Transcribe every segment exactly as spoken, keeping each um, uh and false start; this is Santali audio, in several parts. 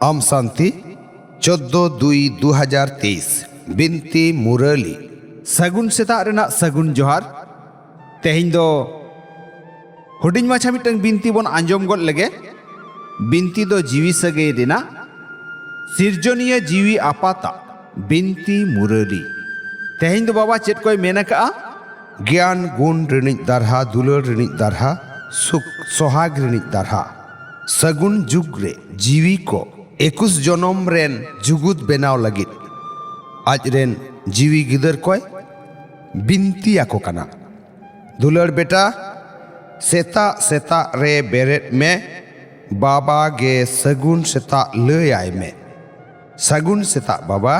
ᱟᱢ ᱥᱟᱱᱛᱤ, ᱪᱳᱫᱽᱫᱳ ᱫᱩᱭ ᱫᱩ ᱦᱟᱡᱟᱨ ᱛᱮᱭᱤᱥ, ᱵᱤᱱᱛᱤ ᱢᱩᱨᱟᱹᱞᱤ᱾ ᱥᱟᱹᱜᱩᱱ ᱥᱮᱛᱟᱜ ᱨᱮᱱᱟᱜ ᱥᱟᱹᱜᱩᱱ ᱡᱚᱦᱟᱨ᱾ ᱛᱮᱦᱮᱧ ᱫᱚ ᱦᱩᱰᱤᱧ ᱢᱟᱪᱷᱟ ᱢᱤᱫᱴᱟᱝ ᱵᱤᱱᱛᱤ ᱵᱚᱱ ᱟᱸᱡᱚᱢ ᱜᱚᱫ ᱞᱮᱜᱮ᱾ ᱵᱤᱱᱛᱤ ᱫᱚ ᱡᱤᱣᱤ ᱥᱟᱹᱜᱟᱹᱭ ᱨᱮᱱᱟᱜ, ᱥᱤᱨᱡᱚᱱᱤᱭᱟᱹ ᱡᱤᱣᱤ ᱟᱯᱟᱛᱟᱜ ᱵᱤᱱᱛᱤ ᱢᱩᱨᱟᱹᱞᱤ᱾ ᱛᱮᱦᱮᱧ ᱫᱚ ᱵᱟᱵᱟ ᱪᱮᱫ ᱠᱚᱭ ᱢᱮᱱ ᱟᱠᱟᱜᱼᱟ? ᱜᱮᱭᱟᱱ ᱜᱩᱱ ᱨᱤᱱᱤᱡ ᱫᱟᱨᱦᱟ, ᱫᱩᱞᱟᱹᱲ ᱨᱤᱱᱤᱡ ᱫᱟᱨᱦᱟ, ᱥᱩᱠ ᱥᱚᱦᱟᱜᱽ ᱨᱤᱱᱤᱡ ᱫᱟᱨᱦᱟ, ᱥᱟᱹᱜᱩᱱ ᱡᱩᱜᱽ ᱨᱮ ᱡᱤᱣᱤ ᱠᱚ ᱮᱠᱩᱥ ᱡᱚᱱᱚᱢ ᱨᱮᱱ ᱡᱩᱜᱩᱫ ᱵᱮᱱᱟᱣ ᱞᱟᱹᱜᱤᱫ ᱟᱡ ᱨᱮᱱ ᱡᱤᱣᱤ ᱜᱤᱫᱟᱹᱨ ᱠᱚᱭ ᱵᱤᱱᱛᱤ ᱟᱠᱚ ᱠᱟᱱᱟ᱾ ᱫᱩᱞᱟᱹᱲ ᱵᱮᱴᱟ, ᱥᱮᱛᱟᱜ ᱥᱮᱛᱟᱜ ᱨᱮ ᱵᱮᱨᱮᱫ ᱢᱮ, ᱵᱟᱵᱟ ᱜᱮ ᱥᱟᱹᱜᱩᱱ ᱥᱮᱛᱟᱜ ᱞᱟᱹᱭᱟᱭ ᱢᱮ᱾ ᱥᱟᱹᱜᱩᱱ ᱥᱮᱛᱟᱜ ᱵᱟᱵᱟ,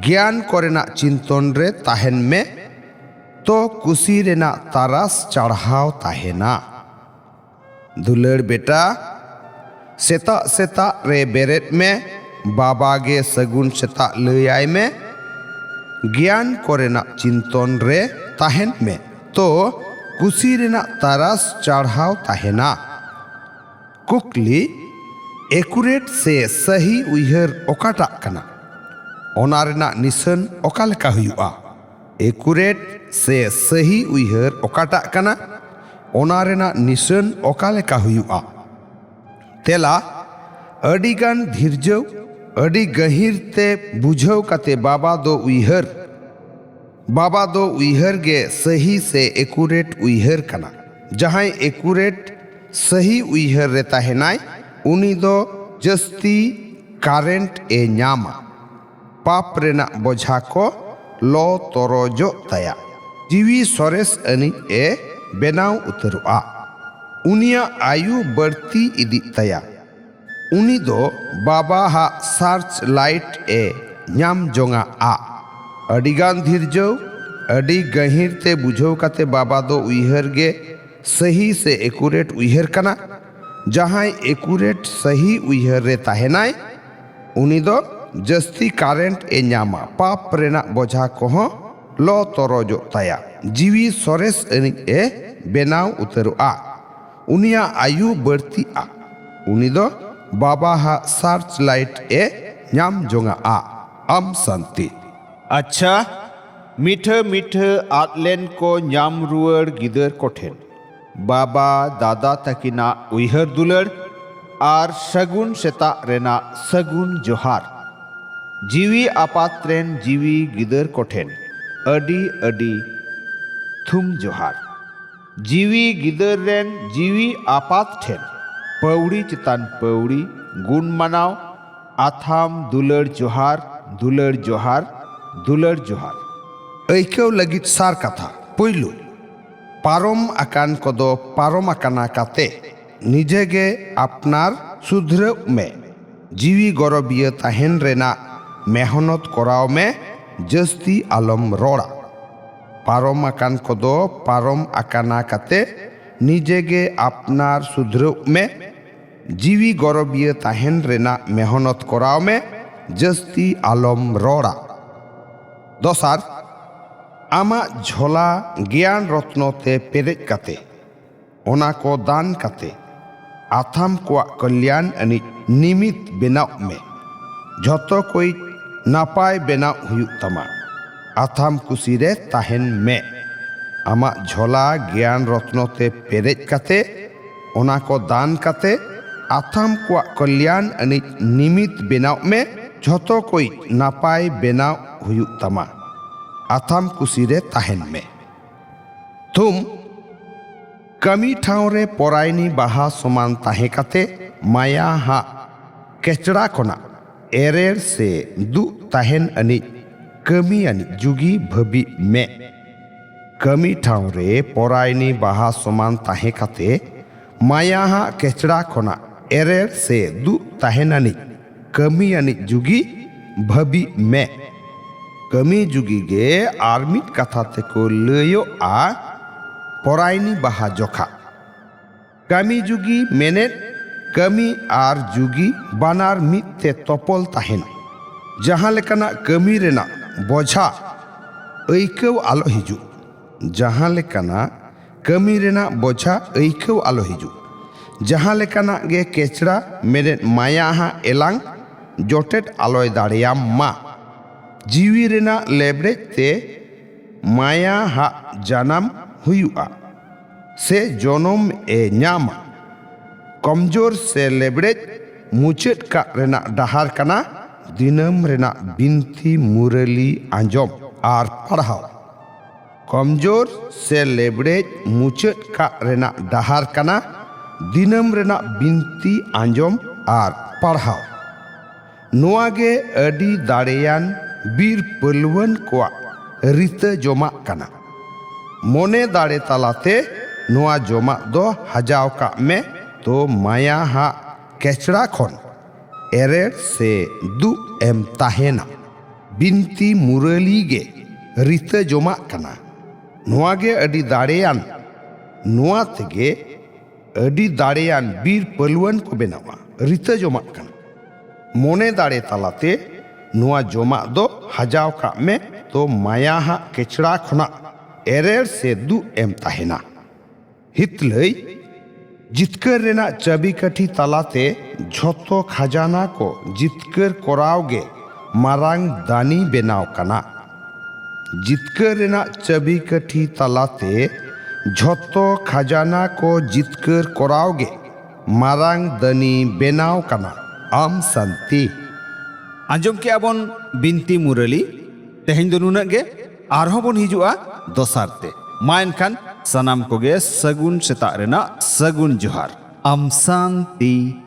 ᱜᱮᱭᱟᱱ ᱠᱚᱨᱮᱱᱟᱜ ᱪᱤᱱᱛᱚᱱ ᱨᱮ ᱛᱟᱦᱮᱱ ᱢᱮ, ᱛᱚ ᱠᱩᱥᱤ ᱨᱮᱱᱟᱜ ᱛᱟᱨᱟᱥ ᱪᱟᱲᱦᱟᱣ ᱛᱟᱦᱮᱱᱟ᱾ ᱫᱩᱞᱟᱹᱲ ᱵᱮᱴᱟ, ᱥᱮᱛᱟᱜ ᱥᱮᱛᱟᱜ ᱨᱮ ᱵᱮᱨᱮᱫ ᱢᱮ, ᱵᱟᱵᱟ ᱜᱮ ᱥᱟᱹᱜᱩᱱ ᱥᱮᱛᱟᱜ ᱞᱟᱹᱭᱟᱭ ᱢᱮ᱾ ᱜᱮᱭᱟᱱ ᱠᱚᱨᱮᱱᱟᱜ ᱪᱤᱱᱛᱚᱱ ᱨᱮ ᱛᱟᱦᱮᱱ ᱢᱮ, ᱛᱚ ᱠᱩᱥᱤ ᱨᱮᱱᱟᱜ ᱛᱟᱨᱟᱥ ᱪᱟᱲᱦᱟᱣ ᱛᱟᱦᱮᱱᱟ᱾ ᱠᱩᱠᱞᱤ, ᱮᱠᱩᱨᱮᱴ ᱥᱮ ᱥᱟᱹᱦᱤ ᱩᱭᱦᱟᱹᱨ ᱚᱠᱟᱴᱟᱜ ᱠᱟᱱᱟ? ᱚᱱᱟ ᱨᱮᱱᱟᱜ ᱱᱤᱥᱟᱹᱱ ᱚᱠᱟ ᱞᱮᱠᱟ ᱦᱩᱭᱩᱜᱼᱟ? ᱮᱠᱩᱨᱮᱴ ᱥᱮ ᱥᱟᱹᱦᱤ ᱩᱭᱦᱟᱹᱨ ᱚᱠᱟᱴᱟᱜ ᱠᱟᱱᱟ? ᱚᱱᱟ ᱨᱮᱱᱟᱜ ᱱᱤᱥᱟᱹᱱ ᱚᱠᱟ ᱞᱮᱠᱟ ᱦᱩᱭᱩᱜᱼᱟ? ᱛᱮᱞᱟ, ᱟᱹᱰᱤ ᱜᱟᱱ ᱫᱷᱤᱨᱡᱟᱹᱣ, ᱟᱹᱰᱤ ᱜᱟᱹᱦᱤᱨ ᱛᱮ ᱵᱩᱡᱷᱟᱹᱣ ᱠᱟᱛᱮ ᱵᱟᱵᱟ ᱫᱚ ᱩᱭᱦᱟᱹᱨ᱾ ᱵᱟᱵᱟ ᱫᱚ ᱩᱭᱦᱟᱹᱨ ᱜᱮ ᱥᱟᱹᱦᱤ ᱥᱮ ᱮᱠᱩᱨᱮᱴ ᱩᱭᱦᱟᱹᱨ ᱠᱟᱱᱟ᱾ ᱡᱟᱦᱟᱸᱭ ᱮᱠᱩᱨᱮᱴ, ᱥᱟᱹᱦᱤ ᱩᱭᱦᱟᱹᱨ ᱨᱮ ᱛᱟᱦᱮᱱᱟᱭ, ᱩᱱᱤ ᱫᱚ ᱡᱟᱹᱥᱛᱤ ᱠᱟᱨᱮᱱᱴ ᱮ ᱧᱟᱢᱟ᱾ ᱯᱟᱯ ᱨᱮᱱᱟᱜ ᱵᱚᱡᱷᱟ ᱠᱚ ᱞᱚ ᱛᱚᱨᱚᱡᱚᱜ ᱛᱟᱭᱟ᱾ ᱡᱤᱣᱤ ᱥᱚᱨᱮᱥ ᱟᱹᱱᱤᱡ ᱮ ᱵᱮᱱᱟᱣ ᱩᱛᱟᱹᱨᱚᱜᱼᱟ᱾ ᱩᱱᱤᱭᱟᱜ ᱟᱭᱩ ᱵᱟᱹᱲᱛᱤ ᱤᱫᱤᱜ ᱛᱟᱭᱟ᱾ ᱩᱱᱤ ᱫᱚ ᱵᱟᱵᱟ ᱦᱟᱜ ᱥᱟᱨᱪ ᱞᱟᱭᱤᱴ ᱮ ᱧᱟᱢ ᱡᱚᱝᱟ ᱟ᱾ ᱟᱹᱰᱤᱜᱟᱱ ᱫᱷᱤᱨᱡᱟᱹᱣ, ᱟᱹᱰᱤ ᱜᱟᱹᱦᱤᱨ ᱛᱮ ᱵᱩᱡᱷᱟᱹᱣ ᱠᱟᱛᱮ ᱵᱟᱵᱟ ᱫᱚ ᱩᱭᱦᱟᱹᱨ ᱜᱮ ᱥᱟᱹᱦᱤ ᱥᱮ ᱮᱠᱩᱨᱮᱴ ᱩᱭᱦᱟᱹᱨ ᱠᱟᱱᱟ᱾ ᱡᱟᱦᱟᱸᱭ ᱮᱠᱩᱨᱮᱴ ᱥᱟᱹᱦᱤ ᱩᱭᱦᱟᱹᱨ ᱨᱮ ᱛᱟᱦᱮᱱᱟᱭ, ᱩᱱᱤ ᱫᱚ ᱡᱟᱹᱥᱛᱤ ᱠᱟᱨᱮᱱᱴ ᱮ ᱧᱟᱢᱟ, ᱯᱟᱯ ᱨᱮᱱᱟᱜ ᱵᱚᱡᱷᱟ ᱠᱚᱦᱚᱸ ᱞᱚ ᱛᱚᱨᱚᱡᱚᱜ ᱛᱟᱭᱟ᱾ ᱡᱤᱣᱤ ᱥᱚᱨᱮᱥ ᱟᱹᱱᱤᱡ ᱮ ᱵᱮᱱᱟᱣ ᱩᱛᱟᱹᱨᱚᱜᱼᱟ᱾ ᱩᱱᱤᱭᱟᱜ ᱟᱭᱩ ᱵᱟᱹᱲᱛᱤᱜᱼᱟ᱾ ᱩᱱᱤ ᱫᱚ ᱵᱟᱵᱟ ᱦᱟᱜ ᱥᱟᱨᱪ ᱞᱟᱭᱤᱴ ᱮ ᱧᱟᱢ ᱡᱚᱝᱟᱜᱼᱟ᱾ ᱟᱢ ᱥᱟᱱᱛᱤ᱾ ᱟᱪᱪᱷᱟ, ᱢᱤᱴᱷᱟᱹ ᱢᱤᱴᱷᱟᱹ ᱟᱫ ᱞᱮᱱ ᱠᱚ ᱧᱟᱢ ᱨᱩᱣᱟᱹᱲ ᱜᱤᱫᱟᱹᱨ ᱠᱚᱴᱷᱮᱱ ᱵᱟᱵᱟ ᱫᱟᱫᱟ ᱛᱟᱹᱠᱤᱱᱟᱜ ᱩᱭᱦᱟᱹᱨ ᱫᱩᱞᱟᱹᱲ ᱟᱨ ᱥᱟᱹᱜᱩᱱ ᱥᱮᱛᱟᱜ ᱨᱮᱱᱟᱜ ᱥᱟᱹᱜᱩᱱ ᱡᱚᱦᱟᱨ᱾ ᱡᱤᱣᱤ ᱟᱯᱟᱛ ᱨᱮᱱ ᱡᱤᱣᱤ ᱜᱤᱫᱟᱹᱨ ᱠᱚᱴᱷᱮᱱ ᱟᱹᱰᱤ ᱟᱹᱰᱤ ᱛᱷᱩᱢ ᱡᱚᱦᱟᱨ᱾ ᱡᱤᱣᱤ ᱜᱤᱫᱟᱹᱨ ᱨᱮᱱ ᱡᱤᱣᱤ ᱟᱯᱟᱛ ᱴᱷᱮᱱ ᱯᱟᱹᱣᱲᱤ ᱪᱮᱛᱟᱱ ᱯᱟᱹᱣᱲᱤ ᱜᱩᱱ ᱢᱟᱱᱟᱣ, ᱟᱛᱷᱟᱢ ᱫᱩᱞᱟᱹᱲ ᱡᱚᱦᱟᱨ, ᱫᱩᱞᱟᱹᱲ ᱡᱚᱦᱟᱨ, ᱫᱩᱞᱟᱹᱲ ᱡᱚᱦᱟᱨ᱾ ᱟᱹᱭᱠᱟᱹᱣ ᱞᱟᱹᱜᱤᱫ ᱥᱟᱨ ᱠᱟᱛᱷᱟ᱾ ᱯᱩᱭᱞᱩ, ᱯᱟᱨᱚᱢ ᱟᱠᱟᱱ ᱠᱚᱫᱚ ᱯᱟᱨᱚᱢ ᱟᱠᱟᱱᱟ ᱠᱟᱛᱮ ᱱᱤᱡᱮ ᱜᱮ ᱟᱯᱱᱟᱨ ᱥᱩᱫᱷᱨᱟᱹᱜ ᱢᱮ᱾ ᱡᱤᱣᱤ ᱜᱚᱨᱚᱵᱤᱭᱟᱹ ᱛᱟᱦᱮᱱ ᱨᱮᱱᱟᱜ ᱢᱮᱦᱱᱚᱛ ᱠᱚᱨᱟᱣ ᱢᱮ, ᱡᱟᱹᱥᱛᱤ ᱟᱞᱚᱢ ᱨᱚᱲᱟ᱾ ᱯᱟᱨᱚᱢ ᱟᱠᱟᱱ ᱠᱚᱫᱚ ᱯᱟᱨᱚᱢ ᱟᱠᱟᱱᱟ ᱠᱟᱛᱮ ᱱᱤᱡᱮ ᱜᱮ ᱟᱯᱱᱟᱨ ᱥᱩᱫᱷᱨᱟᱹᱜ ᱢᱮ᱾ ᱡᱤᱣᱤ ᱜᱚᱨᱚᱵᱤᱭᱟᱹ ᱛᱟᱦᱮᱱ ᱨᱮᱱᱟᱜ ᱢᱮᱦᱱᱚᱛ ᱠᱚᱨᱟᱣ ᱢᱮ, ᱡᱟᱹᱥᱛᱤ ᱟᱞᱚᱢ ᱨᱚᱲᱟ᱾ ᱫᱚᱥᱟᱨ, ᱟᱢᱟᱜ ᱡᱷᱚᱞᱟ ᱜᱮᱭᱟᱱ ᱨᱚᱛᱱᱚ ᱛᱮ ᱯᱮᱨᱮᱡ ᱠᱟᱛᱮ, ᱚᱱᱟ ᱠᱚ ᱫᱟᱱ ᱠᱟᱛᱮ, ᱟᱛᱷᱟᱢ ᱠᱚᱣᱟᱜ ᱠᱚᱞᱭᱟᱱ ᱟᱹᱱᱤᱡ ᱱᱤᱢᱤᱛ ᱵᱮᱱᱟᱣ ᱢᱮ᱾ ᱡᱷᱚᱛᱚ ᱠᱚᱭᱤᱡ ᱱᱟᱯᱟᱭ ᱵᱮᱱᱟᱣ ᱦᱩᱭᱩᱜ ᱛᱟᱢᱟ᱾ ᱟᱛᱷᱟᱢ ᱠᱩᱥᱤ ᱨᱮ ᱛᱟᱦᱮᱱ ᱢᱮ᱾ ᱟᱢᱟᱜ ᱡᱷᱚᱞᱟ ᱜᱮᱭᱟᱱ ᱨᱚᱛᱱᱚ ᱛᱮ ᱯᱮᱨᱮᱡ ᱠᱟᱛᱮ, ᱚᱱᱟ ᱠᱚ ᱫᱟᱱ ᱠᱟᱛᱮ, ᱟᱛᱷᱟᱢ ᱠᱚᱣᱟᱜ ᱠᱚᱞᱭᱟᱱ ᱟᱹᱱᱤᱡ ᱱᱤᱢᱤᱛ ᱵᱮᱱᱟᱣ ᱢᱮ᱾ ᱡᱷᱚᱛᱚ ᱠᱚᱭᱤᱡ ᱱᱟᱯᱟᱭ ᱵᱮᱱᱟᱣ ᱦᱩᱭᱩᱜ ᱛᱟᱢᱟ᱾ ᱟᱛᱷᱟᱢ ᱠᱩᱥᱤ ᱨᱮ ᱛᱟᱦᱮᱱ ᱢᱮ᱾ ᱛᱷᱩᱢ, ᱠᱟᱹᱢᱤ ᱴᱷᱟᱶ ᱨᱮ ᱯᱚᱨᱟᱭᱱᱤ ᱵᱟᱦᱟ ᱥᱚᱢᱟᱱ ᱛᱟᱦᱮᱸ ᱠᱟᱛᱮ ᱢᱟᱭᱟ ᱦᱟᱜ ᱠᱮᱪᱲᱟ ᱠᱷᱚᱱᱟᱜ ᱮᱨᱮᱲ ᱥᱮ ᱫᱩᱜ ᱛᱟᱦᱮᱱ ᱟᱹᱱᱤᱡ ᱠᱟᱹᱢᱤ ᱟᱹᱱᱤᱡ ᱡᱩᱜᱤ ᱵᱷᱟᱹᱵᱤ ᱢᱮ᱾ ᱠᱟᱹᱢᱤ ᱴᱷᱟᱶ ᱨᱮ ᱯᱚᱨᱟᱭᱱᱤ ᱵᱟᱦᱟ ᱥᱚᱢᱟᱱ ᱛᱟᱦᱮᱸ ᱠᱟᱛᱮ ᱢᱟᱭᱟ ᱦᱟᱜ ᱠᱮᱪᱲᱟ ᱠᱷᱚᱱᱟᱜ ᱮᱨᱮᱲ ᱥᱮ ᱫᱩᱜ ᱛᱟᱦᱮᱱ ᱟᱹᱱᱤᱡ ᱠᱟᱹᱢᱤ ᱟᱹᱱᱤᱡ ᱡᱩᱜᱤ ᱵᱷᱟᱹᱵᱤ ᱢᱮ᱾ ᱠᱟᱹᱢᱤ ᱡᱩᱜᱤ ᱜᱮ ᱟᱨ ᱢᱤᱫ ᱠᱟᱛᱷᱟ ᱛᱮᱠᱚ ᱞᱟᱹᱭᱚᱜᱼᱟ ᱯᱚᱨᱟᱭᱱᱤ ᱵᱟᱦᱟ ᱡᱚᱠᱷᱟ᱾ ᱠᱟᱹᱢᱤ ᱡᱩᱜᱤ ᱢᱮᱱᱮᱫ ᱠᱟᱹᱢᱤ ᱟᱨ ᱡᱩᱜᱤ ᱵᱟᱱᱟᱨ ᱢᱤᱫ ᱛᱮ ᱛᱚᱯᱚᱞ ᱛᱟᱦᱮᱱ᱾ ᱡᱟᱦᱟᱸ ᱞᱮᱠᱟᱱᱟᱜ ᱠᱟᱹᱢᱤ ᱨᱮᱱᱟᱜ ᱵᱚᱡᱷᱟ ᱟᱹᱭᱠᱟᱹᱣ ᱟᱞᱚ ᱦᱤᱡᱩᱜ᱾ ᱡᱟᱦᱟᱸ ᱞᱮᱠᱟᱱᱟᱜ ᱠᱟᱹᱢᱤ ᱨᱮᱱᱟᱜ ᱵᱚᱡᱷᱟ ᱟᱹᱭᱠᱟᱹᱣ ᱟᱞᱚ ᱦᱤᱡᱩᱜ᱾ ᱡᱟᱦᱟᱸ ᱞᱮᱠᱟᱱᱟᱜ ᱜᱮ ᱠᱮᱪᱲᱟ ᱢᱮᱱᱮᱫ ᱢᱟᱭᱟ ᱦᱟᱸᱜ ᱮᱞᱟᱝ ᱡᱚᱴᱮᱫ ᱟᱞᱚᱭ ᱫᱟᱲᱮᱭᱟᱢ ᱢᱟ᱾ ᱡᱤᱣᱤ ᱨᱮᱱᱟᱜ ᱞᱮᱵᱲᱮᱡ ᱛᱮ ᱢᱟᱭᱟ ᱦᱟᱸᱜ ᱡᱟᱱᱟᱢ ᱦᱩᱭᱩᱜᱼᱟ ᱥᱮ ᱡᱚᱱᱚᱢ ᱮ ᱧᱟᱢᱟ᱾ ᱠᱚᱢᱡᱳᱨ ᱥᱮ ᱞᱮᱵᱲᱮᱡ ᱢᱩᱪᱟᱹᱫ ᱠᱟᱜ ᱨᱮᱱᱟᱜ ᱰᱟᱦᱟᱨ ᱠᱟᱱᱟ ᱫᱤᱱᱟᱹᱢ ᱨᱮᱱᱟᱜ ᱵᱤᱱᱛᱤ ᱢᱩᱨᱟᱹᱞᱤ ᱟᱸᱡᱚᱢ ᱟᱨ ᱯᱟᱲᱦᱟᱣ᱾ ᱠᱚᱢᱡᱳᱨ ᱥᱮ ᱞᱮᱵᱲᱮᱡ ᱢᱩᱪᱟᱹᱫ ᱠᱟᱜ ᱨᱮᱱᱟᱜ ᱰᱟᱦᱟᱨ ᱠᱟᱱᱟ ᱫᱤᱱᱟᱹᱢ ᱨᱮᱱᱟᱜ ᱵᱤᱱᱛᱤ ᱟᱸᱡᱚᱢ ᱟᱨ ᱯᱟᱲᱦᱟᱣ᱾ ᱱᱚᱣᱟ ᱜᱮ ᱟᱹᱰᱤ ᱫᱟᱲᱮᱭᱟᱱ ᱵᱤᱨ ᱯᱟᱹᱞᱣᱟᱹᱱ ᱠᱚᱣᱟᱜ ᱨᱤᱛᱟᱹ ᱡᱚᱢᱟᱜ ᱠᱟᱱᱟ᱾ ᱢᱚᱱᱮ ᱫᱟᱲᱮ ᱛᱟᱞᱟᱛᱮ ᱱᱚᱣᱟ ᱡᱚᱢᱟᱜ ᱫᱚ ᱦᱟᱡᱟᱣ ᱠᱟᱜ ᱢᱮ, ᱛᱚ ᱢᱟᱭᱟ ᱦᱟᱜ ᱠᱮᱪᱲᱟ ᱠᱷᱚᱱ ᱮᱨᱮᱲ ᱥᱮ ᱫᱩᱜ ᱮᱢ ᱛᱟᱦᱮᱱᱟ᱾ ᱵᱤᱱᱛᱤ ᱢᱩᱨᱟᱹᱞᱤ ᱜᱮ ᱨᱤᱛᱟᱹ ᱡᱚᱢᱟᱜ ᱠᱟᱱᱟ᱾ ᱱᱚᱣᱟ ᱜᱮ ᱟᱹᱰᱤ ᱫᱟᱲᱮᱭᱟᱱ, ᱱᱚᱣᱟ ᱛᱮᱜᱮ ᱟᱹᱰᱤ ᱫᱟᱲᱮᱭᱟᱱ ᱵᱤᱨ ᱯᱟᱹᱞᱣᱟᱹᱱ ᱠᱚ ᱵᱮᱱᱟᱣᱟ᱾ ᱨᱤᱛᱟᱹ ᱡᱚᱢᱟᱜ ᱠᱟᱱᱟ᱾ ᱢᱚᱱᱮ ᱫᱟᱲᱮ ᱛᱟᱞᱟᱛᱮ ᱱᱚᱣᱟ ᱡᱚᱢᱟᱜ ᱫᱚ ᱦᱟᱡᱟᱣ ᱠᱟᱜ ᱢᱮ, ᱛᱚ ᱢᱟᱭᱟ ᱦᱟᱜ ᱠᱮᱪᱲᱟ ᱠᱷᱚᱱᱟᱜ ᱮᱨᱮᱲ ᱥᱮ ᱫᱩᱜ ᱮᱢ ᱛᱟᱦᱮᱱᱟ᱾ ᱦᱤᱛᱞᱟᱹᱭ ᱡᱤᱛᱠᱟᱹᱨ ᱨᱮᱱᱟᱜ ᱪᱟᱹᱵᱤ ᱠᱟᱹᱴᱷᱤ ᱛᱟᱞᱟᱛᱮ ᱡᱷᱚᱛᱚ ᱠᱷᱟᱡᱟᱱᱟ ᱠᱚ ᱡᱤᱛᱠᱟᱹᱨ ᱠᱚᱨᱟᱣ ᱜᱮ ᱢᱟᱨᱟᱝ ᱫᱟᱹᱱᱤ ᱵᱮᱱᱟᱣ ᱠᱟᱱᱟ᱾ ᱡᱤᱛᱠᱟᱹᱨ ᱨᱮᱱᱟᱜ ᱪᱟᱹᱵᱤ ᱠᱟᱹᱴᱷᱤ ᱛᱟᱞᱟᱛᱮ ᱡᱷᱚᱛᱚ ᱠᱷᱟᱡᱟᱱᱟ ᱠᱚ ᱡᱤᱛᱠᱟᱹᱨ ᱠᱚᱨᱟᱣ ᱜᱮ ᱢᱟᱨᱟᱝ ᱫᱟᱹᱱᱤ ᱵᱮᱱᱟᱣ ᱠᱟᱱᱟ᱾ ᱟᱢ ᱥᱟᱱᱛᱤ᱾ ᱟᱸᱡᱚᱢ ᱠᱮᱜᱼᱟ ᱵᱚᱱ ᱵᱤᱱᱛᱤ ᱢᱩᱨᱟᱹᱞᱤ᱾ ᱛᱮᱦᱮᱧ ᱫᱚ ᱱᱩᱱᱟᱹᱜ ᱜᱮ᱾ ᱟᱨᱦᱚᱸ ᱵᱚᱱ ᱦᱤᱡᱩᱜᱼᱟ ᱫᱚᱥᱟᱨ ᱛᱮ᱾ ᱢᱟ ᱮᱱᱠᱷᱟᱱ ᱥᱟᱱᱟᱢ ᱠᱚᱜᱮ ᱥᱟᱹᱜᱩᱱ ᱥᱮᱛᱟᱜ ᱨᱮᱱᱟᱜ ᱥᱟᱹᱜᱩᱱ ᱡᱚᱦᱟᱨ᱾ ᱟᱢ ᱥᱟᱱᱛᱤ᱾